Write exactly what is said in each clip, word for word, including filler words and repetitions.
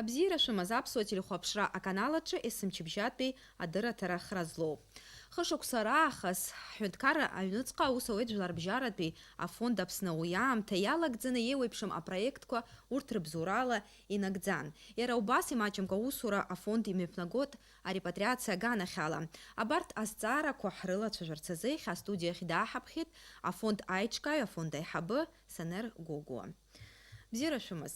Абзиара шәымаз, аԥсуа телехәаԥшра аканал аҿы есымчыбжьатәи адырраҭара хра злоу. Хышықәса раахыс ҳҳәынҭқарра аҩныҵҟа аус ауеит Жәларбжьаратәи афонд Аԥсны. Уи аамҭа иалагӡаны еиуеиԥшым апроектқәа урҭ рыбзоурала инагӡан. Иара убас имаҷымкәа аусура афонд имҩаԥнагоит арепатриациа аганахьала. Абарҭ азҵаарақәа ҳрылацәажәарц азы иахьа астудиахь дааҳаԥхьеит афонд аиҿкааҩ, афонд аиҳабы Санер Гогәуа. Бзиара шәымаз!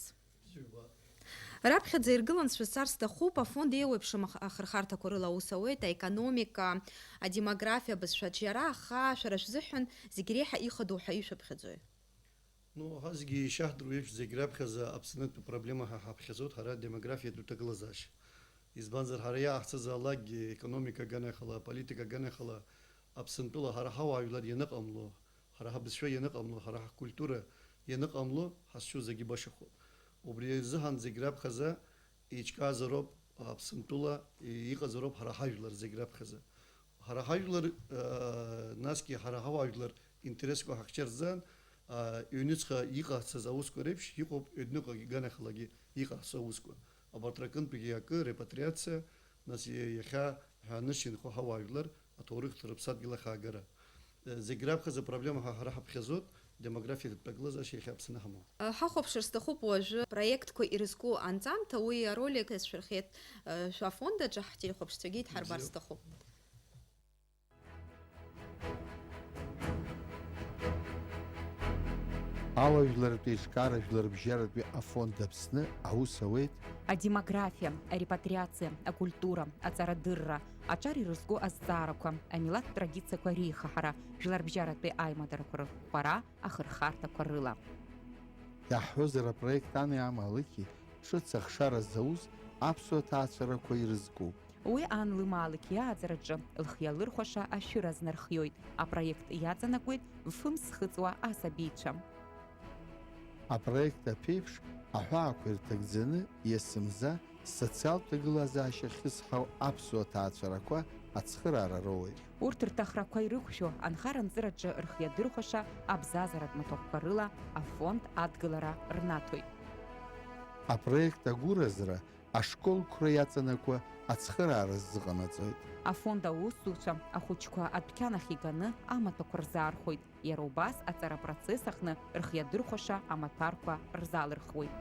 Раԥхьаӡа иргылан шәызцар сҭахуп, афонд еиуеиԥшым ах-, ахырхарҭақәа рыла аус ауеит, аекономика, адемографиа, абызшәаҿиара, аха шәара шәзыҳәан зегь реиҳа ихадоу ҳәа ишәыԥхьаӡои? Ну, ҳазегьы ишаҳдыруа еиԥш, зегь раԥхьаӡа Аԥснытәи проблема ҳа ҳаԥхьаӡоит, ҳара демографиатә ҭагылазаашьа. Избанзар, ҳара иааҳцазаалакгьы, економика аганахьала, аполитика аганахьала, Аԥсынтәыла ҳара ҳауаажәлар ианыҟамло, ҳара ҳабызшәа ианыҟамло, ҳара ҳкультура ианыҟамло, ҳазшьу зегьы башахоит. Убри азыҳәан зегь раԥхьаӡа еиҿкаазароуп Аԥсынтәыла, иҟазароуп ҳара ҳажәлар зегь раԥхьаӡа. Ҳара ҳажәлар, э, насгьы ҳара ҳауаажәлар интересқәа ҳахьчарӡан, а, ҩнуҵҟа иҟаҳҵаз аусқәа реиԥш иҟоуп ҩныҟагьы, ганахьалагьы иҟаҳҵо аусқәа. Абарҭ ракынтәигьы акы, репатриациа, нас иа-, иахьа ҳәа анышьҭынхо ҳауаажәлар аҭоурыхтә рыԥсадгьыл ахаагара. Э, зегь раԥхьаӡа апроблема ҳа-, ҳара ҳаԥхьаӡоит, демографиатә ҭагылазаашьа иахьа Аԥсны ҳамоуп. Ҳахәаԥшыр сҭахуп уажәы проектқәа ирызку анҵамҭа, уи аролик иацәшәырхеит, э, шәа афонд аҿы, ҳтелехәаԥшцәагьы идҳарбар Бзиоуп. Сҭахуп. Ауаажәларратә еиҿкаара жәларбжьаратәи афонд Аԥсны аус ауеит. Адемографиа, арепатриациа, акультура, аҵарадырра, аҿар ирызку азҵаарақәа, амилаҭтә традициақәа реихаҳара, жәларбжьаратәи аимадарақәа рыхәхәара, ахырхарҭақәа рыла. Иаҳҳәозар, апроект ани амалықьи ҿыц ахшара зауз аԥсуа ҭаацәарақәа ирызкуп. Уи ан лымаалықь иааӡараҿы лхы иалырхәаша ашәыра азнархиоит. Апроект иаҵанакуеит фымз зхыҵуа асабицәа. Апроект аԥеиԥш аҳәаақәа ирҭагӡаны, есымза социалтә ҭагылазаашьа ахьызҳау аԥсуа ҭаацәарақәа ацхыраара роуеит. Урҭ рҭахрақәа ирықәшәо анхара-анҵыраҿы рхы иадырхәаша абзазаратә маҭәахәқәа рыла афонд адгылара рнаҭоит. Апроект агәыразра ашколқәра иаҵанакуа ацхыраара ззыҟанаҵоит. Афонд аусзуҩцәа ахәыҷқәа адәқьан ахь иганы амаҭәақәа рзаархәоит, иара убас аҵара апроцесс аҟны рхы иадырхәаша амаҭәарқәа рзалырхуеит.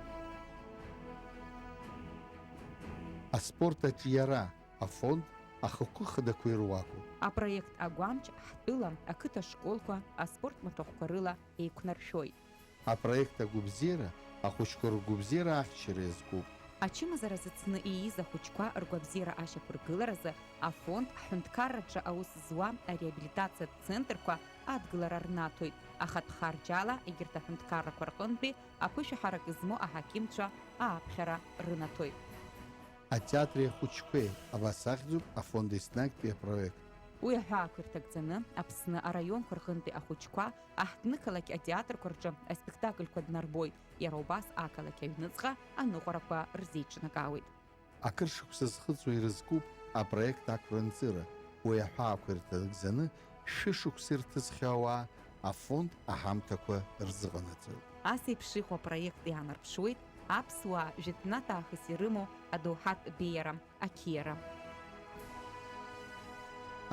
Аспорт аҿиара афонд ахықәкы хадақәа ируакуп. Апроект Агәамч ҳтәыла ақыҭа школқәа аспорт маҭәахәқәа рыла еиқәнаршәоит. Апроект Агәыбзиара ахәыҷқәа ргәыбзиара ахьчара иазкуп. Ачымазара зыцны ииз ахәыҷқәа ргәабзиара ашьақәыргыларазы афонд ҳҳәынҭқарраҿы аус зуа ареабилитациатә центрқәа адгылара рнаҭоит, ахатә харџьала егьырҭ аҳәынҭқаррақәа рҟынтәи аԥышәаҳарак змоу аҳақьымцәа ааԥхьара рынаҭоит. Атеатри ахәыҷқәеи, абас ахьӡуп афонд еснагьтәи апроект. Уи аҳәаақәа ирҭагӡаны Аԥсны араионқәа рҟынтәи ахәыҷқәа аҳҭнықалақь атеатрқәа рҿы аспектакльқәа днарбоит, иара убас ақалақь аҩныҵҟа аныҟәарақәа рзеиҿнакаауеит. Акыр шықәса зхыҵуа ирызкуп апроект ақәра-нҵыра, уи аҳәаақәа ирҭагӡаны шәышықәса ирҭысхьоу ауаа афонд аҳамҭақәа рзыҟанаҵоит. Ас еиԥш иҟоу апроект иаанарԥшуеит аԥсуаа жәытәнатә аахыс ирымоу адоуҳатә беиара, ақьиара.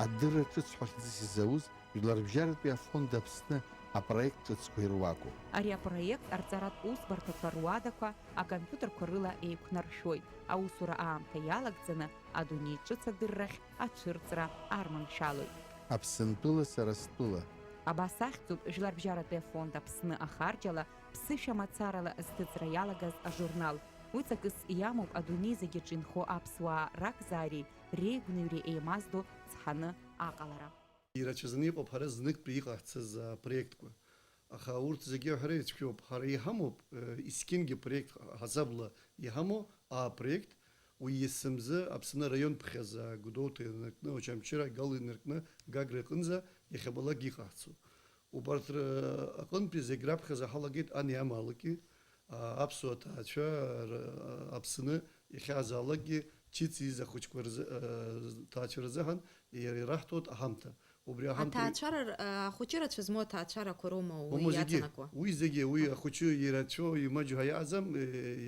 Адырра ҿыц ҳәа хьӡыс изауз Жәларбжьаратәи афонд Аԥсны апроект ҿыцқәа ируакуп. Ари апроект арҵаратә усбарҭақәа руадақәа акомпиутерқәа рыла еиқәнаршәоит, аусура аамҭа иалагӡаны адунеи ҿыц адыррахь ацәырҵра арманшәалоит. Аԥсынтәыла сара стәыла. Абас ахьӡуп Жәларбжьаратәи афонд Аԥсны ахарџьала ԥсышәа мацарала зҭыҵра иалагаз ажурнал. Уи ҵакыс иамоуп адунеи зегь аҿы инхо аԥсуаа ракзаареи реигәныҩреи еимаздо цҳаны аҟалара. Ирацәаӡаны иҟоуп ҳара зныктәи иҟаҳҵаз апроектқәа. Аха урҭ зегьы аҳәара ицәгьоуп. Ҳара иҳамоуп, э, есқьынгьы проект ҳасабла иҳамоу апроект, уи есымзы Аԥсны араионтә ԥхьаӡа Гәдоуҭа инаркны, Очамчыра, Гал инаркны, Гагра аҟынӡа иахьабалак иҟаҳҵо. Убарҭ ры-, аҟынтәи зегь раԥхьаӡа ҳалагеит ани амалаки, а, аԥсуа ҭаацәа р-, Аԥсны иахьаазаалакгьы ҿыц ииз ахәыҷқәа рзы, а, ҭаацәа рзыҳәан иара ираҳҭоит аҳамҭа. Убри аҳамҭа Аҭаацәара р-, а, ахәыҷы рацәа змоу аҭаацәарақәа роума уи Умоу зегьы, иаҵанакуа? Уи зегьы, уи ахәыҷы ирацәоу, имаҷу ҳәа иҟаӡам, э,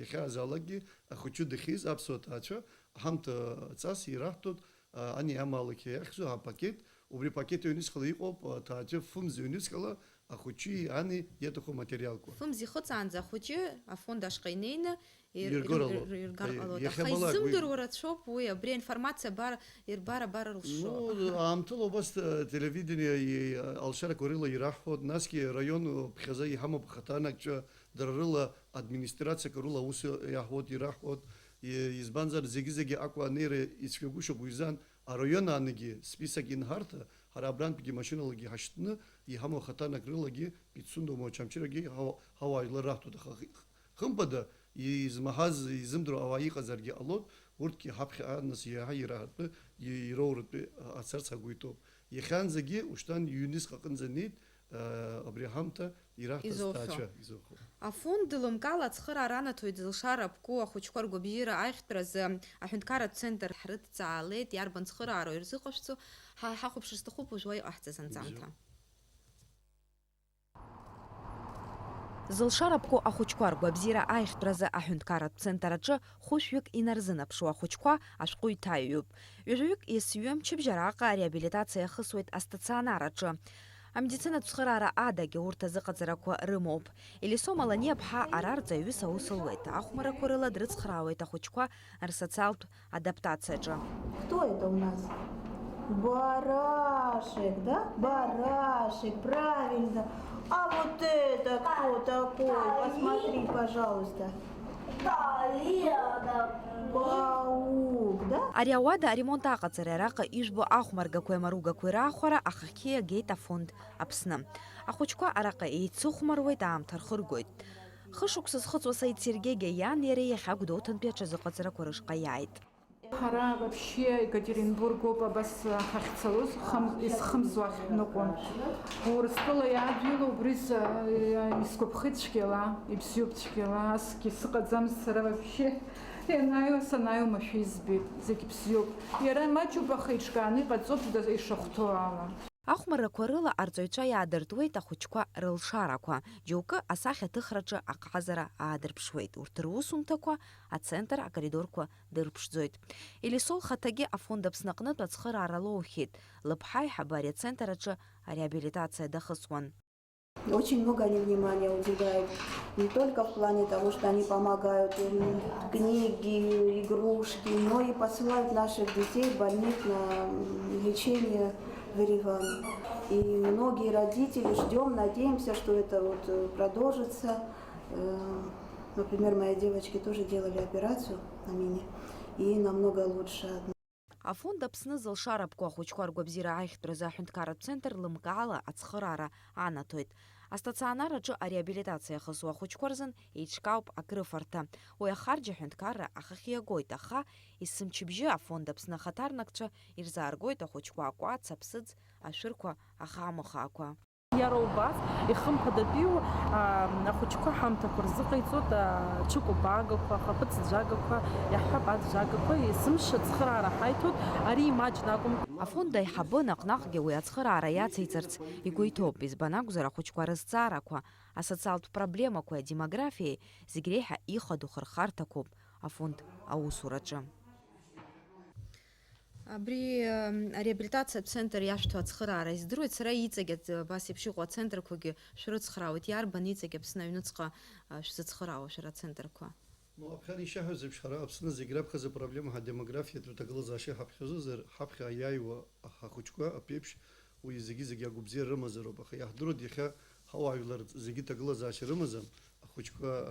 иахьаазаалакгьы ахәыҷы дахьиз аԥсуа ҭаацәа, аҳамҭа ҵас ираҳҭоит, а, ани амалықь иахьӡу апакет, убри апакет аҩнуҵҟала иҟоуп, а, ҭаацәа фымз ҩнуҵҟала ахәыҷи ани иаҭаху аматериалқәа. Фымз ихыҵаанӡа ахәыҷы афонд ашҟа инеины ир-, Иргар ир-, ҟалоит. ир-, иргар Аи, ҟалоит. иахьа Аха балак уи изымдыруа рацәоуп уи, абри аинформациа абар, ирбар, абар рылшо. Ну, аамҭала убас, э, телевидение и-, алшарақәа рыла ираҳҳәоит, насгьы араион ԥхьаӡа иҳамоуп ахаҭарнакцәа, дара рыла администрациақәа рыла аус иаҳуеит, ираҳҳәоит. И-, избанзар, зегьы-зегьы Аҟәа анеира ицәгьагәышьоуп, уи изын араион аангьы список инҳарҭа, ҳара абрантәгьы машьыналагьы ҳашьҭны, иҳамоу ахаҭарнак рылагьы, Пицунда умоу Очамчырагьы ҳауа-, ҳауаажәлар раҳҭоит, аха хымԥада, измаҳаз, изымдыруа ауаа иҟазаргьы ҟалоит, урҭгьы ҳаԥхьаҟа нас иаҳа ираҳартәы, и-, ироуртәы ацарц ҳагәы иҭоуп. Иахьанӡагьы, ушьҭан ҩнуҵҟа аҟынӡа неит, а, абри аҳамҭа ираҳҭаз Изоухьоу. ҭаацәа изоухьоу. Афонд лымкаала ацхыраара анаҭоит зылшара аԥку ахәыҷқәа ргәабзиара аиӷьтәразы аҳәынҭқарратә центр ҳрыдҵаалеит, иарбан цхыраароу ирзыҟашәҵо, ҳа-, ҳахәаԥшыр сҭахуп уажәы иҟаҳҵаз анҵамҭа. Бзиоуп. Зылшара аԥку ахәыҷқәа ргәабзиара аиӷьтәразы аҳәынҭқарратә центр аҿы хәышәҩык инарзынаԥшуа ахәыҷқәа ашәҟәы иҭаҩуп. Ҩажәаҩык есҩы мчыбжь араҟа ареабилитациа иахысуеит астационар аҿы. Амедицинатә цхыраара адагьы урҭ азыҟаҵарақәа рымоуп. Елисо Маланиаԥҳа ара рҵаҩыс аус луеит, ахәмаррақәа рыла дрыцхраауеит ахәыҷқәа рсоциалтә адаптациаҿы. Кто это у нас? Барашек, да? Барашек, правильно. А вот это кто такой? Посмотри, пожалуйста. Паук, да? Ари ауада аремонт аҟаҵара араҟа ижәбо ахәмаргақәеи амаругақәеи раахәара ахахьы иагеит афонд Аԥсны. Ахәыҷқәа араҟа еицыхәмаруеит, аамҭа рхыргоит. Хышықәса зхыҵуа Саид Сергеигьы иан иареи иахьа Гәдоуҭантәи аҽазыҟаҵарақәа рышҟа иааит. Ҳара вообще Екатеринбург ауп абас ҳахьцалоз, хым-, изхымзуа ахь ҳныҟәон. Урыстәыла иаадҩыло убри с-, исгәаԥхеит цәгьала, ибзиоуп цәгьала, асгьы сыҟаӡамызт сара вообще. Ианааиуа, санааиуа машәа избеит, зегь бзиоуп. Иара маҷуп, аха иҿкааны иҟаҵоуп, да-, ишахәҭоу ала. Ахәмаррақәа рыла арҵаҩцәа иаадыртуеит ахәыҷқәа рылшарақәа, џьоукы асахьаҭыхраҿы аҟазара аадырԥшуеит, урҭ русумҭақәа ацентр акоридорқәа дырԥшӡоит. Елисо лхаҭагьы афонд Аԥсны аҟнытә ацхыраара лоухьеит, лыԥҳа аиҳабы ари ацентр аҿы ареабилитациа дахысуан. Очень много они внимания уделяют, не только в плане того, что они помогают, м, книги, игрушки, но и посылают наших детей больных на, м, лечение в Ереван. И многие родители ждём, надеемся, что это вот, э, продолжится. Э, например, моей девочке тоже делали операцию на мине, и ей намного лучше. Афонд Аԥсны зылшара аԥку ахәыҷқәа ргәабзиара аиӷьтәразы аҳәынҭқарратә центр лымкаала ацхыраара анаҭоит. Астационар аҿы ареабилитациа иахысуа ахәыҷқәа рзын еиҿкаауп акрыфарҭа. Уи ахарџь аҳәынҭқарра ахахь иагоит, аха есымчыбжьы Афонд Аԥсны ахаҭарнакцәа ирзааргоит ахәыҷқәа акәац, аԥсыӡ, ашәырқәа, ахамахаақәа. Иара убас, ихымԥадатәиу, аа, ахәыҷқәа ҳамҭақәа рзыҟаиҵоит, аа, ҽыкәабагақәа, ахаԥыц ӡәӡәагақәа, иаҳҳәап, аӡәӡәагақәа, есымша ацхыраара ҳаиҭоит, ари имаҷны акәым. Афонд аиҳабы наҟ-наҟгьы уи ацхыраара иациҵарц игәы иҭоуп, избан акәзар, ахәыҷқәа рызҵаарақәа, асоциалтә проблемақәеи адемографиеи зегь реиҳа ихадоу хырхарҭақәоуп афонд аусураҿы. Абри, ам, ареабилитациатә центр иашәҭо ацхыраара издыруеит, сара иҵегь аӡ-, абас еиԥш иҟоу ацентрқәагьы шәрыцхраауеит, иарбан иҵегь Аԥсны аҩныҵҟа, а, шәзыцхраауа шәара ацентрқәа? Ну, аԥхьан ишаҳҳәаз еиԥш, ҳара Аԥсны зегь раԥхьаӡа проблема ҳадемографиатә ҭагылазаашьа ҳаԥхьаӡозар, ҳаԥхьа иааиуа ҳахәыҷқәа аԥеиԥш, уи зегьы-зегьы агәыбзиара рымазароуп, аха иаҳдыруеит иахьа ҳауаажәлар зегьы ҭагылазаашьа рымаӡам, ахәыҷқәа, а,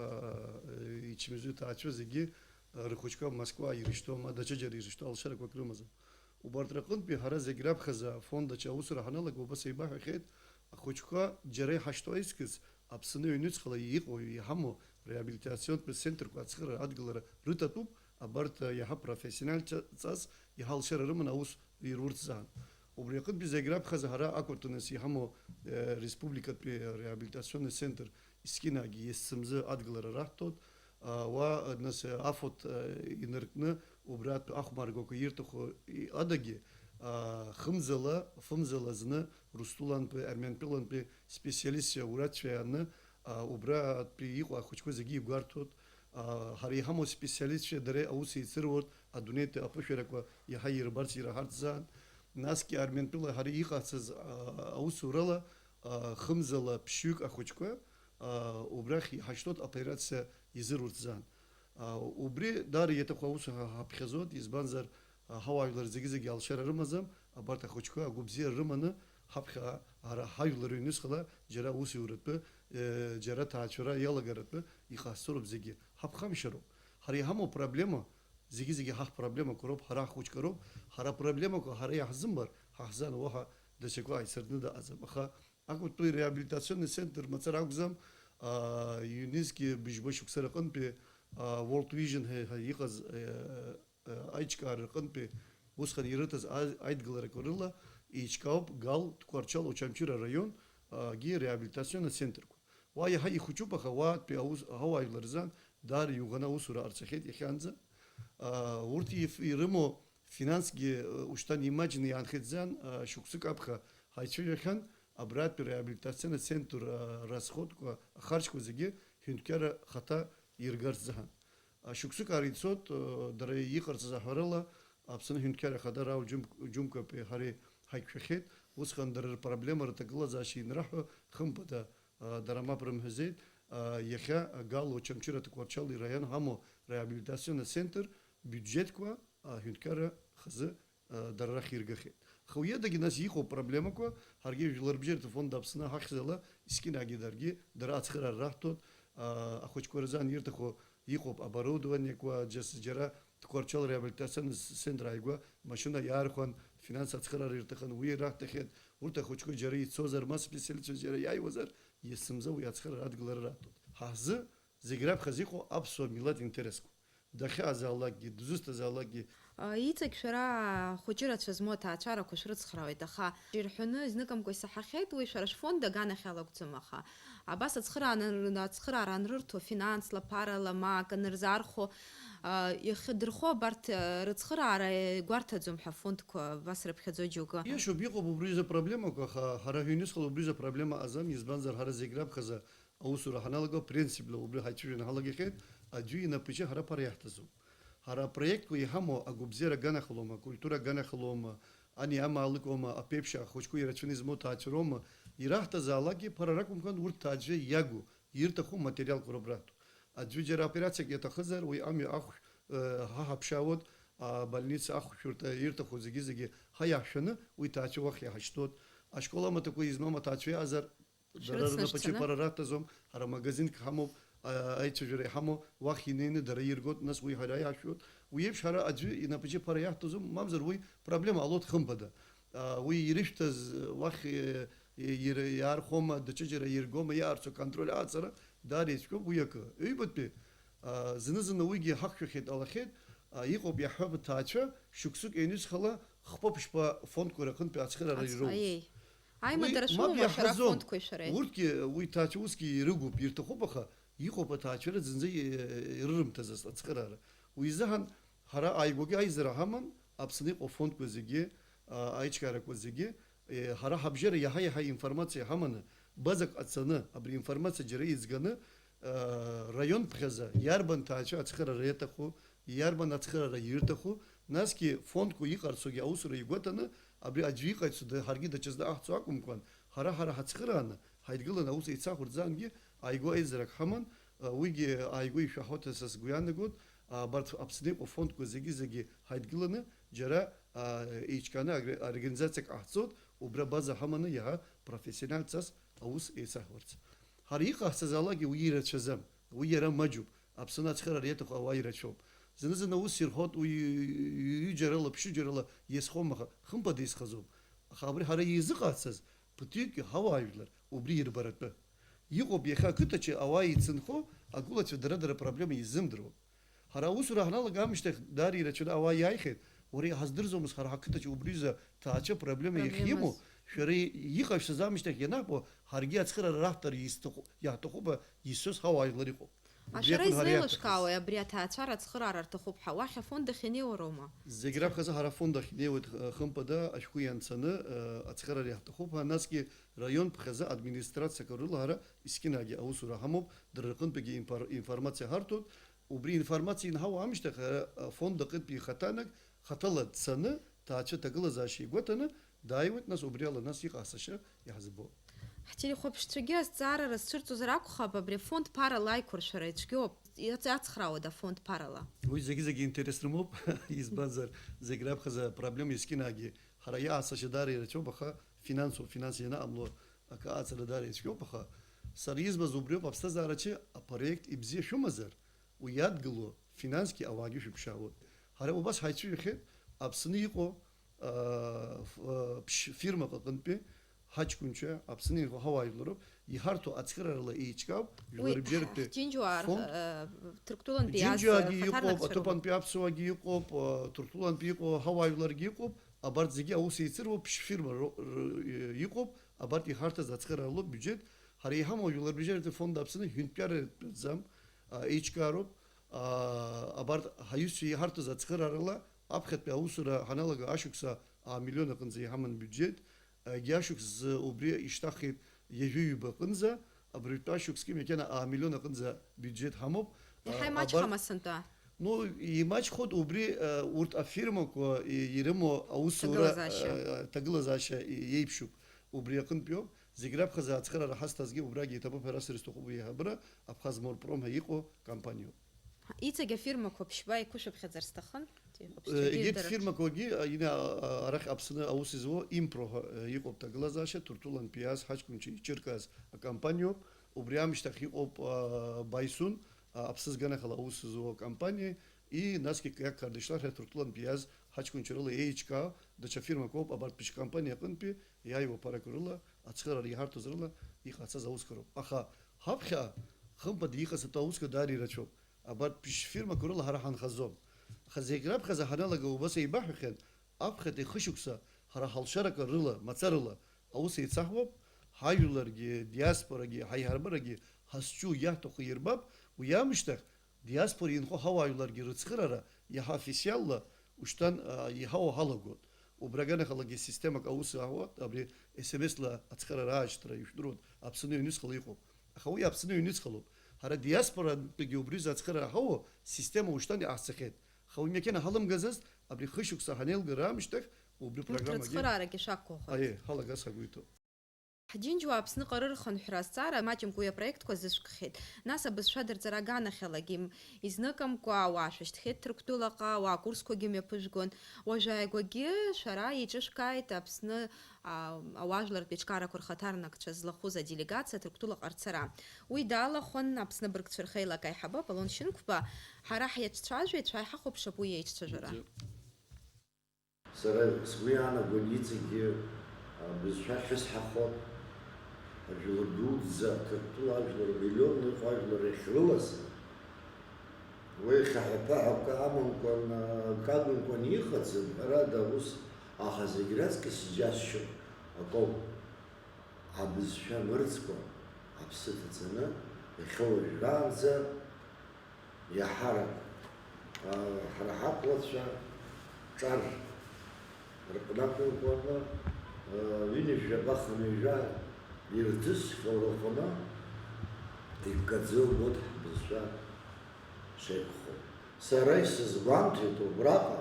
ичмазаҩу ҭаацәа зегьы рхәыҷқәа Москва ирышьҭоу, ма даҽаџьара ирышьҭоу алшарақәак рымазар. Убарҭ рҟынтәи ҳара зегь раԥхьаӡа афонд аҿы аусура ҳаналага убас еибаҳҳәахьеит, ахәыҷқәа џьара иҳашьҭоу аизкыз Аԥсны аҩнуҵҟала иҟоу, иҳамоу реабилитациантә центрқәа ацхыраара адгылара рыҭатәуп, абарҭ иаҳа профессиональҵас иаҳа алшара рыманы аус ирурц азы. Убри аҟынтәи зегь раԥхьаӡа ҳара ақәырҭынрас иҳамоу, э, республикатәи реабилитационный центр Искинагьы есымзы адгылара раҳҭоит, а, уа, а, нас, а, афонд, а, инаркны, убратә ахәмаргақәа ирҭаху, и-, адагьы, а, хымзала, фымзала зны Русҭулантәи, Арментәылантәи специалистцәа, ауратәцәа иааны, а, убратәи иҟоу ахәыҷқәа зегьы игәарҭоит. А, ҳара иҳамоу специалистцәа дара аус еицыруеит, адунеитәи аԥышәарақәа иаҳа ирбарц, ираҳарц азы. Насгьы Арментәыла ҳара иҟаҳҵаз, а, аусурала, а, хымзала ԥшьҩык ахәыҷқәа, а, убрахь иҳашьҭоуп аоперациа изыруз азы. А, убри даара иаҭаху аус ҳа-, ҳаԥхьаӡоит, избанзар, а, ҳауаажәлар зегьы-зегьы алшара рымаӡам, абарҭ ахәыҷқәа агәабзиара рыманы ҳаԥхьа ара ҳажәлар ҩнуҵҟала џьара аусуратәы, э, џьара аҭаацәара иалагаратәы иҟасҵароуп зегьы. Ҳаԥхамшьароуп. Ҳара иҳамоу проблема, зегьы-зегьы ҳаҳ проблемақәа роуп, ҳара ҳхәыҷқәа роуп, ҳара апроблемақәа ҳара иаҳзымбар, ҳаҳзан уаҳа даҽакы ааицаркны дыҟаӡам. Аха Аҟәатәи реабилитационный центр мацара акәӡам, а, ҩнызқьи быжьба шықәса рҟынтәи, а, World Vision ҳәа, ҳәа иҟаз, а, а, аиҿкаара рҟынтәи усҟан ирыҭаз а-, аидгыларақәа рыла еиҿкаауп Гал, Тҟәарчал, Очамчыра араион, а, гьы реабилитационный центрқәа. Уа иаҳа ихәыҷуп, аха уаатәи аус, ауаажәлар рзы даара иуӷаны аусура ҟарҵахьеит иахьанӡа. А, урҭ иф-, ирымоу финансгьы, э, ушьҭан имаҷны иаанхеит зан, а, шықәсык аԥхьа ҳаицәажәахьан, абратәи реабилитационный центр, а, расходқәа, ахарџьқәа зегьы ҳәынҭқарра хаҭа иргарц азы. А, шықәсык ара ицоит, э, дара иҟарҵаз аҳәарала, Аԥсны аҳәынҭқарра ахада Рауль Џьым-, Џьымқәаԥеи ҳареи ҳаиқәшәахьеит, усҟан дара рпроблема рҭагылазаашьа инраҳҳәо, хымԥада, а, дара мап рымҳәаӡеит, а, иахьа Гал, Очамчыра, Тҟәарчал ираион ҳамоу реабилитационный центр биуџьетқәа аҳәынҭқарра хазы, а, дара рахь иргахьеит. Аха уи адагьы нас иҟоуп проблемақәа, ҳаргьы Жәларбжьаратә фонд Аԥсны ҳахьӡала искьынагьы даргьы дара ацхыраара раҳҭоит, а, ахәыҷқәа рзы анирҭаху иҟоуп оборудованиеқәа, џьас-, џьара Тҟәарчал реабилитацион центр ааигәа машьына иаархәан, финанс ацхыраара ирҭахын, уи раҳҭахьеит, урҭ ахәыҷқәа џьара ицозар, ма специалистцәа џьара иааиуазар, есымза уи ацхыраара адгылара раҭоит. Ҳа ҳзы зегь раԥхьа зыҟоу аԥсуа милаҭ интересқәа. Дахьаазаалакгьы, дызусҭазаалакгьы. А, иҵегь шәара хәыҷы рацәа змоу аҭаацәарақәа шәрыцхраауеит, аха ирҳәоны зныкымкәа исаҳахьеит, уи шәара шәфонд аганахьала акәӡам, аха абас ацхыраара ан-, ацхыраара анрырҭо, финансла, ԥарала, ма акы анырзаархәо, а, иахьадырхо абарҭ, а, рыцхыраара гәарҭаӡом ҳәа афондқәа абас рыԥхьаӡоит џьоукы. Иашоуп, иҟоуп убри рзы проблемақәа, аха ҳара ҳҩнуҵҟала убри рзы проблема аҟаӡам, избанзар ҳара зегь раԥхьаӡа аусура ҳаналаго, принципла убри ҳаицәажәаны ҳалагахьеит, аӡәы инапаҿы ҳара ԥара иаҳҭаӡом. Ҳара апроектқәа иҳамоу агәабзиара аганахьалома, акультура аганахьалома, ани амаалықьома, аԥеиԥш ахәыҷқәа ирацәаны измоу ҭаацәароума, ираҳҭазаалакгьы ԥара ракәымкәан урҭ ҭаацәа иагу, ирҭаху материалқәа роуп раҳҭо. Аӡәы џьара операциак иаҭахызар, уи амҩа ахә, э, ҳа ҳаԥшаауеит, абольница ахәшәырҭа ирҭаху зегьы-зегьы ҳа иаҳшәаны, уи ҭаацәа уахь иаҳашьҭуеит. Ашкол амаҭәақәа измам аҭаацәа иаазар, дара рнапаҿы ԥара раҭаӡом, ҳара магазинк ҳамоуп, а, аицәажәара иҳамоу, уахь инеины дара иргоит, нас уи ҳара иаҳшәоит. Уи еиԥш ҳара аӡәы инапаҿы ԥара иаҳҭаӡом, мамзар уи проблема ҟалоит хымԥада. А, уи ирышәҭаз уахь, е, е, ир-, иаархәома, даҽаџьара иргома, иаарцо аконтроль аҟаҵара даара ицәгьоуп уи акы. Ҩбатәи, а, зны-зынла уигьы ҳақәшәахьеит, ҟалахьеит, а, иҟоуп иаҳҳәап аҭаацәа, шықәсык ианҩызхала, хԥа-ԥшьба фондқәа рҟынтәи ацхыраара Ац-, ироуз. Аиеи. Аимадара Уи шәымоума мап шәара иаҳҳәаӡом. Афондқәеи шәареи? Урҭгьы уи ҭаацәа усгьы ирыгуп, ирҭахуп, аха иҟоуп аҭаацәара зынӡа и-, ирырымҭаз ацхыраара. Уи изыҳәан ҳара ааигәагьы аизара ҳаман, Аԥсны иҟоу афондқәа зегьы, а, аиҿкаарақәа зегьы, е, ҳара ҳабжьара иаҳа-иаҳа информациа ҳаманы, базак ҟаҵаны, абри информациа џьара иӡганы, а, раион ԥхьаӡа иарбан ҭаацәа ацхыраара иаҭаху, иарбан ацхыраара ирҭаху, насгьы фондқәа иҟарҵогьы аусура игәаҭаны, абри аӡәы иҟаиҵо да-, ҳаргьы даҽазны аҳцо акәымкәан, ҳара-ҳара ҳацхырааны, ҳаидгыланы аус еицаҳурӡаангьы ааигәа аизарак ҳаман, а, уигьы ааигәа ишәаҳауеит ҳәа са сгәы иаанагоит, а, абарҭ Аԥсны иҟоу афондқәа зегьы-зегьы ҳаидгыланы, џьара, а, еиҿкааны агр-, организациак ҟаҳҵоит, убра база ҳаманы иаҳа профессионалтәҵас аус еицаҳуарц. Ҳара иҟаҳҵаз алагьы уи ирацәаӡам, уи иара маҷуп, Аԥсны ацхыраара иаҭаху ауаа ирацәоуп. Зны-зынла ус ирҳәоит, уи ҩ-, ҩ-, ҩыџьарала, ԥшьыџьарала иазхом, аха хымԥада изхаӡом. Аха абри ҳара изыҟаҳҵаз, ԥыҭҩык ҳауаажәлар убри ирбаратәы. Иҟоуп иахьа ақыҭаҿы ауаа еицынхо, агәылацәа дара-дара проблема изымдыруа. Ҳара аусура ҳаналага аамышьҭахь даара ирацәаны ауаа иааихьеит, уара иҳаздырӡомызт ҳара ҳақыҭаҿы убри рзы ҭаацәа проблема иахьимоу, Проблемаз. Шәара иҟашәҵаз аамышьҭахь ианаҳбо, ҳаргьы ацхыраара раҳҭар исҭаху-, иаҳҭахуп ҳәа изшәоз ҳауаажәлар иҟоуп. Убри Ашәара акәын ҳара излеилышкаауеи иаҳҭахыз. Абри аҭаацәара ацхыраара рҭахуп ҳәа? Уахь афонд ахьнеиуа роума? Зегь раԥхьаӡа ҳара афонд ахьнеиуеит, х-, хымԥада, ашәҟәы ианцаны, э, ацхыраара иаҳҭахуп ҳәа, насгьы раион ԥхьаӡа администрациақәа рыла ҳара искьынагьы аусура ҳамоуп, дара рҟынтәигьы инфор-, информациа ҳарҭоит. Убри информациа инҳау аамышьҭахь, ҳара афонд аҟынтәи ихаҭанак, хаҭала дцаны, ҭаацәа ҭагылазаашьа игәаҭаны, дааиуеит, нас убри ала нас иҟаҳҵашьа иаҳзыбо. Ҳтелехәаԥшцәагьы азҵаара рызцәырҵуазар акәхап, абри афонд ԥарала аиқәыршәара ицәгьоуп, иац-, иацхраауада афонд ԥарала? Уи зегьы-зегьы интерес рымоуп, избанзар, зегь раԥхьаӡа апроблема искьынаагьы ҳара иаасашьа даара ирацәоуп, аха финансоуп, финанс ианаҟамло акы аҵара даара ицәгьоуп, аха сара избаз убриоуп, аԥсҭазаараҿы апроект ибзиа шәымазар, уи иадгыло финансгьы ауаагьы шәыԥшаауеит. Ҳара убас ҳаицәажәахьеит Аԥсны иҟоу, аа, ф-, аа, ԥшь-, фирмак аҟынтәи ҳаҷкәынцәа, Аԥсны инхо ҳауаажәлароуп, иҳарҭо ацхыраарала еиҿкаауп, Уи жәларбжьаратәи ҳџьынџьуаа, фонд. Э, Ҭырқәтәылантәи иааз, Џьынџьуаагьы э, иҟоуп, хаҭарнакцәа роуп. Аҭыԥантәи аԥсуаагьы иҟоуп, а, ҭырқәтәылантәи иҟоу ҳауаажәларгьы иҟоуп, абарҭ зегьы аус еицыруа ԥшь-фирма ро-, р-, иҟоуп, абарҭ иҳарҭаз ацхырааралоуп биуџьет. Ҳара иҳамоу жәларбжьаратәи фонд Аԥсны ҳәынтәгьы ртәӡам, а, еиҿкаароуп. А, абарҭ ҳаҩызцәа иҳарҭаз ацхыраарала аԥхьатәи аусура ҳаналага ашықәса амиллион аҟынӡа иҳаман биуџьет, егьи ашықәс убри ишьҭаххеит ҩажәи ҩба аҟынӡа, абыржәтәи ашықәсгьы макьана амиллион аҟынӡа биуџьет ҳамоуп. Иаҳа А, имаҷхама абар-, сынтәа? Ну, имаҷхоит убри, а, урҭ афирмақәа и-, ирымоу аусура, Ҭагылазаашьа. а, ҭагылазаашьа и-, иеиԥшуп. Убри аҟынтәиоуп. Зегь раԥхьаӡа ацхыраара ҳазҭазгьы убрагьы иҭабуп ҳәа расҳәар сҭахуп, уи иҳабыра Аԥхаз Морпром ҳәа иҟоу компаниоуп. Иҵегь афирмақәа ԥшьба еиқәышәыԥхьаӡар сҭахын. Э, егьырҭ фирмақәагьы, а, ина, а, арахь Аԥсны аус изуо Импро ҳәа, э, иҟоуп ҭагылазаашьа, Ҭырқәтәылантәи иааз ҳаҷкәынцәа ичыркааз акомпаниоуп. Убри аамышьҭахь иҟоуп, а, Байсун, а, аԥсыӡ аганахьала аус зуо акомпаниа, и насгьы Кьаҿ Қардашьлар ҳәа Ҭырқәтәылантәи иааз ҳаҷкәынцәа рыла еиҿкаау даҽа фирмақәоуп, абарҭ ԥшь компаниа аҟынтәи иааиуа аԥарақәа рыла ацхыраара иҳарҭоз рыла иҟаҳҵаз аусқәа роуп. Аха ҳаԥхьа, хымԥада, иҟаҵатәу аусқәа даара ирацәоуп. Абарҭ ԥшь фирмақәа рыла ҳара ҳанхаӡом. Аха зегь раԥхьаӡа ҳаналага убас еибаҳҳәахьан, аԥхьатәи хышықәса ҳара ҳалшарақәа рыла, мацарала аус еицаҳуап, ҳажәларгьы, диаспорагьы, ҳаиҳабырагьы ҳазҿу иаҳҭаху ирбап, уи аамышьҭахь диаспора инхо ҳауаажәларгьы рыцхыраара иаҳа официалла ушьҭан, а, иҳауа ҳалагоит. Убра аганахьалагьы системак аус аҳуа, абри S M S-ла ацхыраара аашьҭра ижәдыруан, Аԥсны ҩнуҵҟала иҟоуп. Аха уи Аԥсны ҩнуҵҟалоуп. Ҳара диаспоратәигьы убри азы ацхыраара ҳауа система ушьҭан иҟаҳҵахьеит. Аха уи макьана ҳаламгазазт, абри хышықәса ҳанеилгара аамышьҭахь убри Урҭ программагьы рыцхыраарагьы шақәгәыӷуеит. Аиеи, ҳалагаз ҳагәы иҭоуп. Ҳџьынџьуа Аԥсныҟа рырхынҳәра азҵаара маҷымкәа уи апроектқәа зыцәкхьеит. Нас абызшәа дырҵара аганахьалагьы им-, изныкымкәа ауаа шәышьҭхьеит Ҭырқәтәылаҟа, ауаа акурсқәагьы мҩаԥыжәгон. Уажәааигәагьы шәара еиҿышәкааит Аԥсны, а, ауаажәлартә еиҿкаарақәа рхаҭарнакцәа злахәыз аделегациа Ҭырқәтәылаҟа рцара. Уи далахәын Аԥсны абыргцәа рхеилак аиҳабы Аполлон Шьынқәба. Ҳара ҳиацәцәажәеит, шәааиҳахәаԥшып уи еиҿцәажәара. Бзиа. Сара сгәы иаанагон иҵегьы, а, бызшәа ахьысҳахо, ажәлар дуӡӡа, Ҭырқәтәыла ажәлар миллионла иҟоу ажәлар иахьрылаз, уи хьаҳәа-ԥаҳәа акы амамкәан, а, акы агымкәан иҟаӡам, ҳәарада, ус, аха зегь раҵкыс иџьасшьо акоуп. Абызшәа мырӡкәа аԥсы ҭаҵаны, иахьа уажәраанӡа иаҳарак, а, ҳара ҳаԥлацәа ҿар рҟны акәымкәаны, а, ҩынҩажәаба хынҩажәа ирҭысхьоу рҟны иккаӡа иубоит ҳбызшәа шеиқәхо. Сара исызгәамҭеит убраҟа,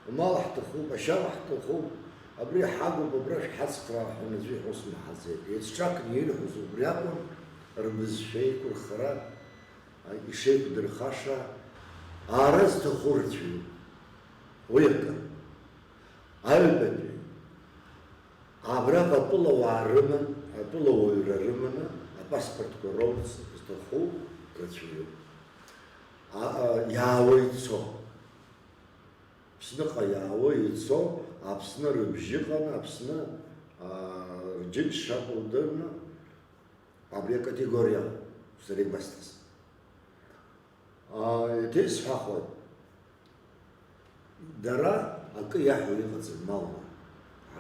амал ҳҭахуп, ашьал ҳҭахуп, абри ҳагуп, абра шәҳацхраа ҳәа уаҵәы иҳәо смаҳаӡеит. Еицҿакны ирҳәоз убри акәын, рбызшәа еиқәырхара, а, ишеиқәдырхаша, аара зҭаху рацәаҩуп. Уи акы. Аҩбатәи, абраҟа атәылауаа рыман, атәылауаҩра рыманы, апаспортқәа роурц зҭаху рацәаҩуп. А, а, иаауа ицо. Аԥсныҟа иаауа ицо, Аԥсны рыбжьы ыҟаны, Аԥсны, а, рџьынџь шакәу удырны, абри акатегориа сара игәасҭаз. А, еиҭа исҳәахуеит, дара акы иаҳәо иҟаӡам малла.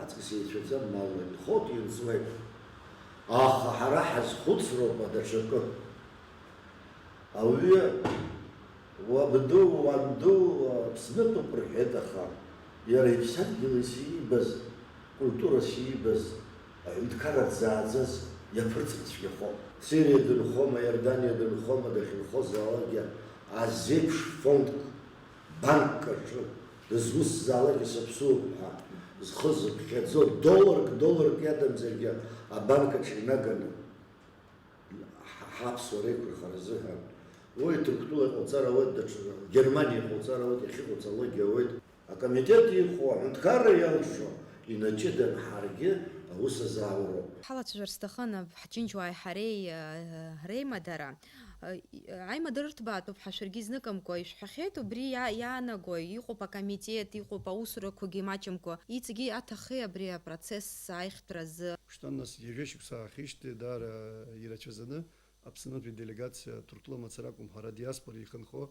Аҵкыс еицәаӡам малла, инхоит, инҵуеит. Аха ҳара ҳазхәыцроуп даҽакы. Ауаҩы уабду, уанду Аԥснытәуп рҳәеит, аха иара иԥсадгьылс иибаз, культурас иибаз аҳәынҭқарра дзааӡаз иаԥырҵыр цәгьахоит. Сириа дынхома, Иорданиа дынхома, дахьынхозаалакгьы азеиԥш фондк, банкк аҿы дызусҭазаалакгьы саԥсуоуп ҳәа зхы зыԥхьаӡо, долларк, долларк иадамзаргьы абанк аҿы инаганы, ҳа-, ҳаԥсуара еиқәырхара азыҳәан. Уи Ҭырқәтәыла иҟауҵар ауеит, даҽа Германиа иҟауҵар ауеит, иахьыҟауҵалакгьы ауеит. Акомитет иҟоу аҳәынҭқарра иалшо инаҷыдан ҳаргьы аус азаауроуп. Ҳалацәажәар сҭахын ҳџьынџьуааи ҳареи, э, реимадара. Э, и-, аимадара рҭбаатәуп ҳәа шәаргьы изныкымкәа ишәҳәахьеит, убри иа-, иаанаго иҟоуп акомитет, иҟоуп аусурақәагьы маҷымкәа. Иҵегьы аҭахи абри апроцесс аихтәразы? Шьҭа нас ҩажәа шықәса аахижьҭеи даара ирацәаӡаны Аԥснытәи делегациа Ҭырқәтәыла мацара акәым, ҳара диаспора ихынҳәо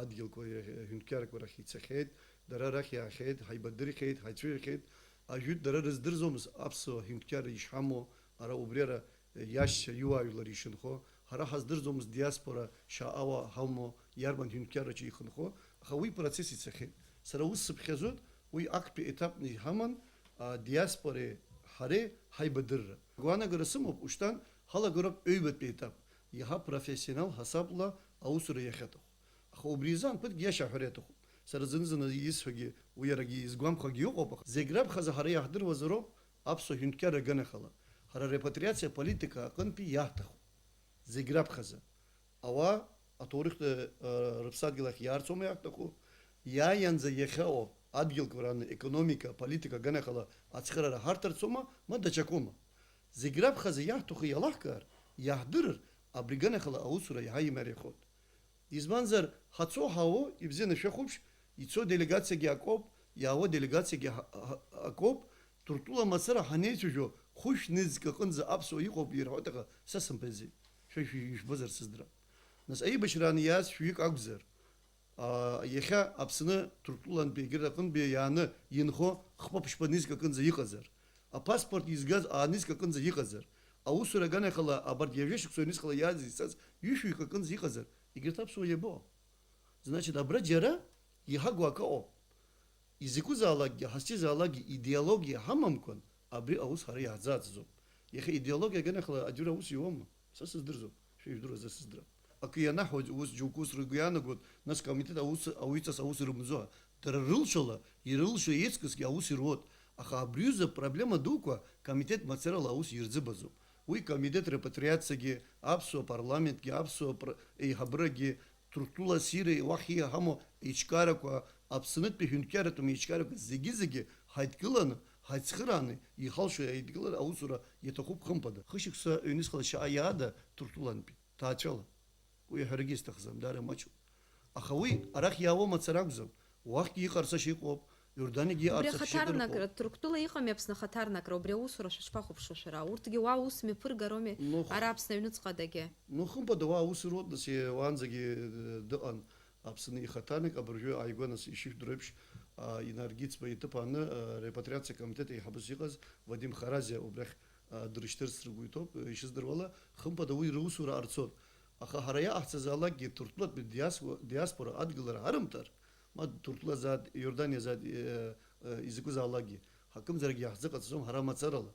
адгьылқәа, аҳәынҭқаррақәа рахь ицахьеит, дара арахь иаахьеит, ҳаибадырхьеит, ҳаицәажәахьеит. Ажәытә дара рыздырӡомызт аԥсуа ҳәынҭқарра ишҳамоу, ара убри ара иашьцәа, иуаажәлар ишынхо, ҳара ҳаздырӡомызт диаспора шьаҟауа ҳамоу, иарбан ҳәынҭқарраҿы ихынхо, аха уи процесс ицахьеит. Сара ус сыԥхьаӡоит, уи актәи етапны иҳаман, а, диаспореи ҳареи ҳаибадырра. Агәаанагара сымоуп, ушьҭан ҳалагароуп ҩбатәи етап, иаҳа профессионал ҳасабла аусура иахьаҭаху. Аха убри изы анҭыҵ иашьа аҳәара иаҭахуп. Сара зны-зынла исҳәогьы, уи иарагьы изгәамԥхогьы ыҟоуп, аха зегь раԥхьаӡа ҳара иаҳдыруазароуп аԥсуа ҳәынҭқарра аганахьала. Ҳара арепатриациа политика аҟынтәи иаҳҭахуп. Зегь раԥхьаӡа. Ауаа аҭоурыхтә, э, рыԥсадгьыл ахь иаарцома иаҳҭаху? Иааиаанӡа иахьаҟоу адгьылқәа раны економика, аполитика аганахьала ацхыраара ҳарҭарцома, ма даҽакоума? Зегь раԥхьаӡа иаҳҭаху иалаҳкаар, иаҳдырыр, абри аганахьала аусура иаҳа имариахоит. Избанзар, ҳацо ҳаауо, ибзианы шәахәаԥш, ицо делегациагьы акоуп, иаауа делегациагьы ҳа-, ҳа-, акоуп, Ҭырқәтәыла мацара ҳанеицәажәо, хәышә нызқь аҟынӡа аԥсуа иҟоуп ирҳәоит, аха са сымбаӡеит. Шәа шәи-, ижәбозар сыздырам. Нас аибашьраан иааз шәҩык акәзар, аа, иахьа Аԥсны Ҭырқәтәылантәи егьырҭ аҟынтәи иааны инхо хԥа-ԥшьба нызқь аҟынӡа иҟазар, апаспорт изгаз аа нызқь аҟынӡа иҟазар, аусура аганахьала абарҭ ҩажәа шықәса ҩнызқьла иааз изцаз ҩышәҩык аҟынӡа иҟазар, егьырҭ аԥсуа иабо? Значит, абра џьара иҳагу акы ыҟоуп. Изакәызаалакгьы, ҳазҿызаалакгьы идеологиа ҳамамкәан, абри аус ҳара иаҳзаҵаӡом. Иахьа идеологиа аганахьала аӡәыр аус иуама? Са сыздырӡом, шәа ижәдыруа сыздырам. Акы ианаҳҳәо ус џьоукы ус ргәы иаанагоит, нас комитет аус, ауаҩҵас аус ирымӡо, дара рылшала, ирылшо еиҵкысгьы аус ируеит. Аха абри аҩыза проблема дуқәа комитет мацарала аус ирзыбаӡом. Уи комитет репатриациагьы, аԥсуа парламентгьы, аԥсуа пр-, еиҳабырагьы, Ҭырқәтәыла асиреи уахь ииҳамоу аиҿкаарақәа, Аԥснытәи ҳәынҭқарратә еиҿкаарақәа зегьы-зегьы ҳаидкыланы, ҳаицхырааны, иҳалшо аидкылара аусура иаҭахуп, хымԥада. Хышықәса ҩнызқьла шьаҟа иаада Ҭырқәтәылантәи, ҭаацәала. Уи аҳәарагьы сҭахӡам, даара имаҷуп. Аха уи арахь иаауа мацара акәӡам. Уахьгьы иҟарҵашьа иҟоуп, Иорданиагьы Убри иҟарҵашьа ахаҭарнакра, дырҟоуп. Ҭырқәтәыла иҟами Аԥсны ахаҭарнакра, убри аусура шәышԥахәаԥшуа шәара? Урҭгьы уа аус мҩаԥыргароуми, Ну, х- ара Аԥсны аҩныҵҟадагьы? Ну, хымԥада, уа аус ируоуп, нас, уаанӡагьы, э, дыҟан Аԥсны ихаҭарнак, абыржәы ааигәа, нас, ишышәдыру еиԥш, а, Инаргиц-ԥа иҭыԥ ааны, а, репатриациа акомитет еиҳабыс иҟаз Вадим Харазиа убрахь, а, дрышьҭырц ргәы иҭоуп, э, ишыздыруала, хымԥада, уи русура ҟарҵоит. Аха ҳара иаҟаҳҵазаалакгьы Ҭырқәтәылатәи диасуа-, диаспора адгылара ҳарымҭар, ма Ҭырқәтәылазааит, Иорданиазааит, э, э, изакәызаалакгьы, ҳакымзаракгьы иаҳзыҟаҵаӡом ҳара мацарала.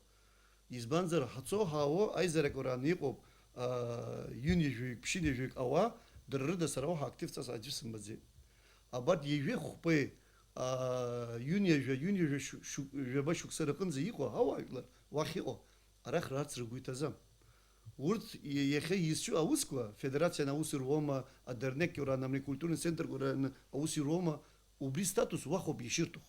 Избанзар, ҳацо ҳаауо аизарақәа раан иҟоуп, аа, ҩынҩажәаҩык, ԥшьынҩажәаҩык ауаа, дара рыда сара уаҳа активҵас аӡәы сымбаӡеит. Абарҭ ҩажәи хәбеи, аа, ҩынҩажәа, ҩынҩажәа шәы-, шәы-, жәаба шықәса рҟынӡа иҟоу ҳауаажәлар уахь иҟоу, арахь раарц ргәы иҭаӡам. Урҭ иа-, иахьа изҿу аусқәа, афедерациан аус ируоума, адернеқьура, амри культурный центрқәа ран аус ируоума, убри статус уахәоуп ишырҭаху.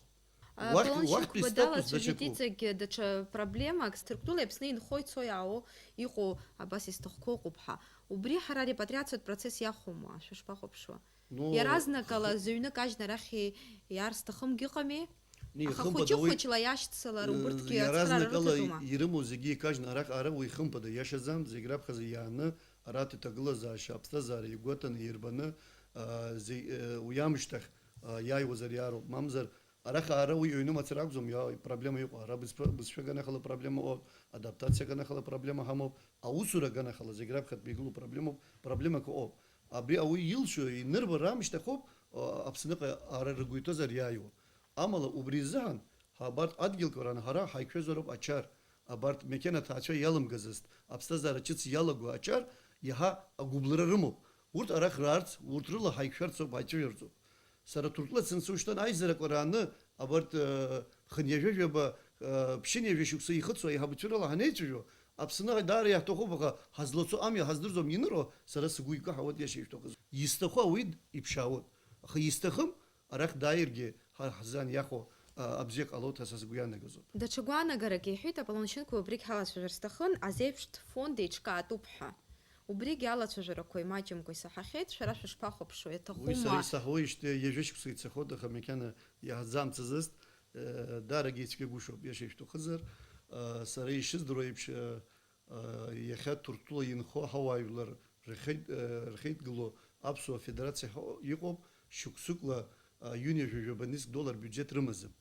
А, Уахь-, Полон уахьтәи Шьынқәба статус далацәажәеит даҽакуп. Иҵегь даҽа проблемак, Ҭырқәтәыла Аԥсны инхо ицо иаауа иҟоу абас изҭахқәо ыҟоуп ҳәа. Убри ҳара арепатриациатә процесс иахәома, шәышԥахәаԥшуа? Ну, Иаразнакала х-, зыҩны кажьны арахь иаар сҭахымгьы ыҟами? Ни, Аха хымԥада, уи, хәыҷы-хәыҷла иашьцылар, э, убырҭгьы ацхыраара иаразнакала рыҭатәума? Ирымоу зегьы икажьны арахь ара уи хымԥада иашаӡам, зегь раԥхьаӡа иааны, араҭ иҭагылазаашьа аԥсҭазаара игәаҭаны, ирбаны, а, зегь, э, уи аамышьҭахь, а, иааиуазар иаароуп, мамзар, Арахь аара уи аҩны мацара акәӡам, иа-, проблема иҟоу. Ара бызшәа-, бызшәа аганахьала проблема ыҟоуп, адаптациа аганахьала проблема ҳамоуп, аусура аганахьала зегь раԥхьатәи игылоу проблемоуп, проблемақәа ыҟоуп. Абри ауаҩы илшо, инырба раамышьҭахоуп, а, Аԥсныҟа ара ргәы иҭоуз ари иааиуа. Амала убри изыҳәан, ҳа абарҭ адгьылқәа ран ҳара ҳаиқәшәазароуп ачар, абарҭ макьана аҭаацәа иалымгазызт, аԥсҭазаара ҿыц иалаго ачар иаҳа агәыблра рымоуп. Урҭ арахь раарц, урҭ рыла ҳаиқәшәарц ауп, ҳаицәажәарц ауп. Сара Ҭырқәтәыла санцо шьҭан аизарақәа рааны абарҭ, э, хынҩажәа жәаба, э, ԥшьынҩажәа шықәса ихыҵуа аиҳабацәа рыла ҳанеицәажәо, Аԥсны даара иаҳҭахуп, аха ҳазлацо амҩа ҳаздырӡом, иныруа, сара сгәы икаҳауеит, иашьа ишәҭахыз. Изҭаху ауаҩы иԥшаауеит, аха изҭахым, арахь дааиргьы ҳа ҳзан иахәо, а, абзиа ҟалоит ҳәа са сгәы иаанагозоуп. Даҽа гәаанагарак иҳәеит Аполлон Шьынқәба, убригь ҳалацәажәар сҭахын, азеиԥштә фонд еиҿкаатәуп ҳәа. Убригь алацәажәарақәа имаҷымкәа исаҳахьеит, шәара шәышԥахәаԥшуеи, уи сара аҭахума? Исаҳауеижьҭеи ҩажәа шықәса ицахоит, аха макьана иаҳзаамцазызт, э, даарагьы ицәгьагәышьоуп, иашьа ишәҭахызар, э, сара ишыздыруа еиԥш, э, э, иахьа Ҭырқәтәыла инхо ҳауаажәлар рхеид-, э, рхеидгыло Аԥсуа Федерациа ҳәа иҟоуп, шықәсыкла, э, ҩынҩажәа жәаба нызқь доллар биуџьеҭ рымаӡам.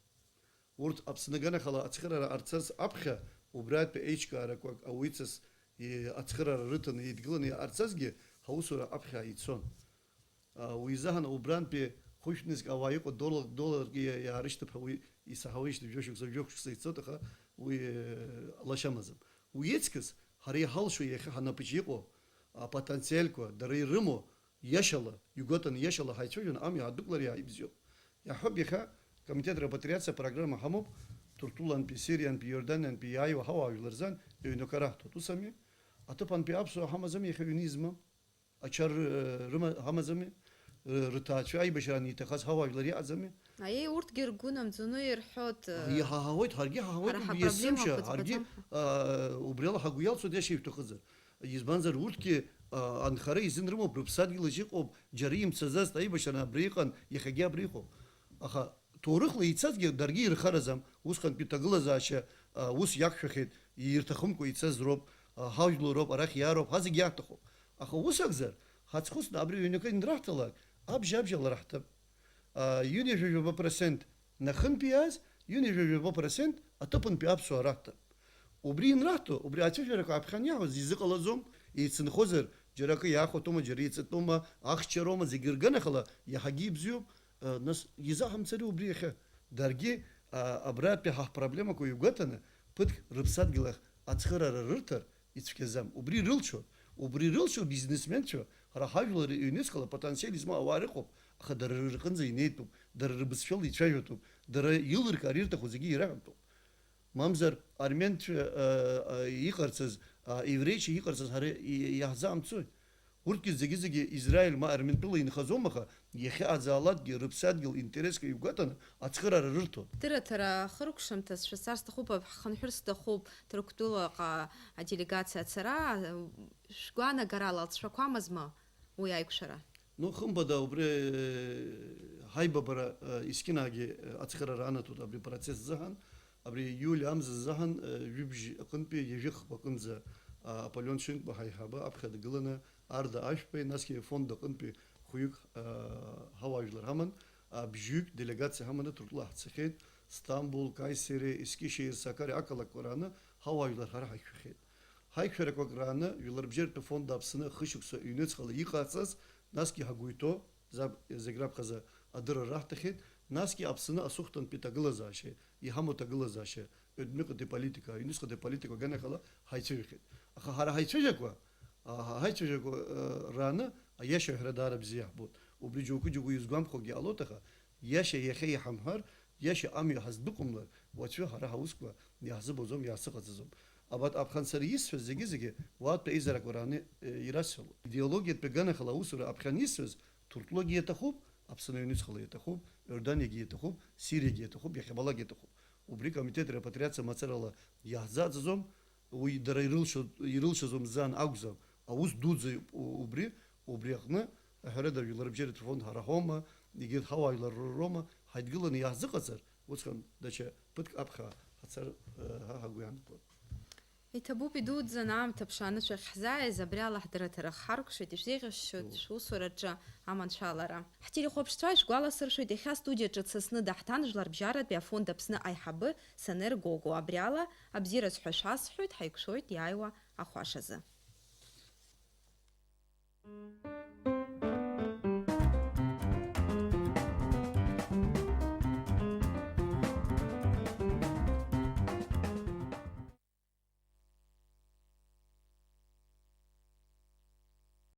Урҭ Аԥсны аганахьала ацхыраара ҟарҵаз аԥхьа, убратәи еиҿкаарақәак ауаҩыҵас и-, ацхыраара рыҭаны еидгыланы иҟарҵазгьы, ҳаусура аԥхьа ицон. А, уи изыҳәан убрантәи хәышә нызқь ауаа иҟоу доллар-, долларк иа-, иаарышьҭып ҳәа уи исаҳауеижьҭеи жәошықәса, жәохә шықәса ицоит, аха уи, э, лашьа амаӡам. Уи иаҵкыс, ҳара иҳалшо иахьа ҳанапаҿы иҟоу апотенциалқәа, дара ирымоу, иашала, игәаҭаны иашала ҳаицәажәаны амҩа адәықәлар иаҳа ибзиоуп. Иаҳҳәап, иахьа комитет репатриациа программа ҳамоуп, Ҭырқәтәылантәи, Сириантәи, Иорданиантәи иааиуа ҳауаажәлар рзан ҩнқәа раҳҭоит. Ус ами? Аҭыԥантәи аԥсуаа ҳамаӡами иахьа ҩны измам? Ачар, э, рыма-, ҳамаӡами? Р-, рҭаацәа аибашьраан иҭахаз ҳауаажәлар иаҟаӡами? Аиеи, урҭгьы ргәы намӡоны ирҳәоит, э, Иҳаҳауеит, ҳаргьы ҳаҳауеит, ҳара убри есымша, ҳапроблемақәа ҳаргьы, ӡбаӡам ҳәа. А, убриала ҳагәы иалсуеит, иашьа ишәҭахызар. Избанзар, урҭгьы, а, анхара изын рымоуп, рыԥсадгьыл аҿы иҟоуп, џьара имцаӡазт аибашьра абра иҟан, иахьагьы абра иҟоуп. Аха ҭоурыхла ицазгьы даргьы ирхараӡам, усҟантәи ҭагылазаашьа, а, ус иақәшәахьеит, ирҭахымкәа ицаз роуп, а, ҳажәлар роуп, арахь иаароуп, ҳа зегь иаҳҭахуп. Аха ус акәзар, ҳацхәыцны абри аҩнқәа инраҳҭалак, абжьа-абжьала раҳҭап. А, ҩынҩажәа жәаба процент нахынтәи иааз, ҩынҩажәа жәаба процент аҭыԥантәи аԥсуаа раҳҭап. Убри инраҳҭо, убри ацәажәарақәа аԥхьан иаҳәоз изыҟалаӡом, еицынхозар, џьара акы иаахәатәума, џьара еиҵатәума, ахьчароума, зегьы рганахьала иаҳагьы ибзиоуп, а, нас изаҳамцари убри иахьа? Даргьы, а, абратәи ҳа ҳпроблемақәа игәаҭаны, ԥыҭк рыԥсадгьыл ахь ацхыраара рырҭар ицәгьаӡам. Убри рылшо, убри рылшо бизнесменцәа, ҳара ҳажәлар ҩнуҵҟала потенциал измоу ауаа рыҟоуп, аха дара рыҟынӡа инеитәуп, дара рыбызшәала ицәажәатәуп, дара илыркаар ирҭаху зегьы ираҳәатәуп. Мамзар, арменцәа, а, а, иҟарҵаз, а, евреицәа иҟарҵаз ҳара и-, иаҳзаамцои? Урҭгьы зегьы-зегьы Израиль ма Арментәыла инхаӡом, аха иахьа аӡаалакгьы рыԥсадгьыл интересқәа игәаҭаны ацхыраара рырҭон. Дырраҭара хыркәшамҭаз шәызцар сҭахуп, ҳхынҳәыр сҭахуп Ҭырқәтәылаҟа аделегациа ацара, шәгәаанагарала алҵшәақәамазма уи аиқәшәара? Ну, хымԥада, убри, э, ҳаибабара, э, есқьынагьы, э, ацхыраара анаҭоит абри процесс азыҳәан. Абри ииуль амза азыҳәан, э, ҩыбжь аҟынтәи ҩажәи хԥа аҟынӡа, а, Аполлион Шьынқәба ҳаиҳабы аԥхьа дгыланы Арда Ашәбеи, насгьы афонд аҟынтәи хәҩык, а, ҳауаажәлар ҳаман, а, бжьҩык делегациа ҳаманы Ҭырқәтәыла ҳцахьеит, Сҭамбул, Каисери, Ескишеир, Сакариа ақалақьқәа рааны ҳауаажәлар ҳара ҳаиқәшәахьеит. Ҳаиқәшәарақәак рааны Жәларбжьаратәи афонд Аԥсны хышықәса ҩнуҵҟала иҟарҵаз, насгьы ҳагәы иҭоу, заб зегь раԥхьаӡа адырра раҳҭахьеит, насгьы Аԥсны асухҭантәи ҭагылазаашьа, иҳамоу ҭагылазаашьа, ҩнуҵҟатәи политика, ҩнуҵҟатәи политика аганахьала ҳаицәажәахьеит. Аха ҳара ҳаицәажәақәа, а, ҳаицәажәақәа, э, рааны аиаша аҳәара даара бзиа иаҳбоит. Убри џьоукы-џьоукы изгәамԥхогьы ҟалоит, аха иаша иахьа иҳамҳәар, иаша амҩа ҳаздәықәымлар, уаҵәы ҳара ҳаусқәа иаҳзыбоӡом, иаҳзыҟаҵаӡом. Абарҭ аԥхьанҵа исҳәаз зегьы-зегьы уаатәи аизарақәа рааны, э, ирасҳәалоит. Идеологиатә ганахьала аусура аԥхьан исҳәаз, Ҭырқәтәылагьы иаҭахуп, Аԥсны аҩнуҵҟала иаҭахуп, Иорданиагьы иаҭахуп, Сириагьы иаҭахуп, иахьабалак иаҭахуп. Убри комитет репатриациа мацарала иаҳзаҵаӡом, уи дара ирылшо-, ирылшаӡом зан акәзар, аус дуӡӡа у-, убри, убри аҟны, ҳәарада, Жәларбжьаратәи афонд ҳара ҳоума, егьырҭ ҳауаажәлар роума, ҳаидгыланы иаҳзыҟаҵар, усҟан даҽа ԥыҭк аԥхьа ҳацар, э, ҳа ҳагәы иаанагоит. Иҭабуп, идуӡӡан аамҭа ԥшааны шәахьҳзааиз, абри ала ҳдырраҭара ҳхаркәшеит, ишәзеиӷьасшьоит шәусураҿы аманшәалара. Ҳтелехәаԥшцәа ишәгәаласыршәоит, иахьа астудиаҿы дсасны даҳҭан Жәларбжьаратәи афонд Аԥсны аиҳабы Санер Гого. Абри ала абзиараз ҳәа шәасҳәоит, ҳаиқәшәоит иааиуа ахәашазы.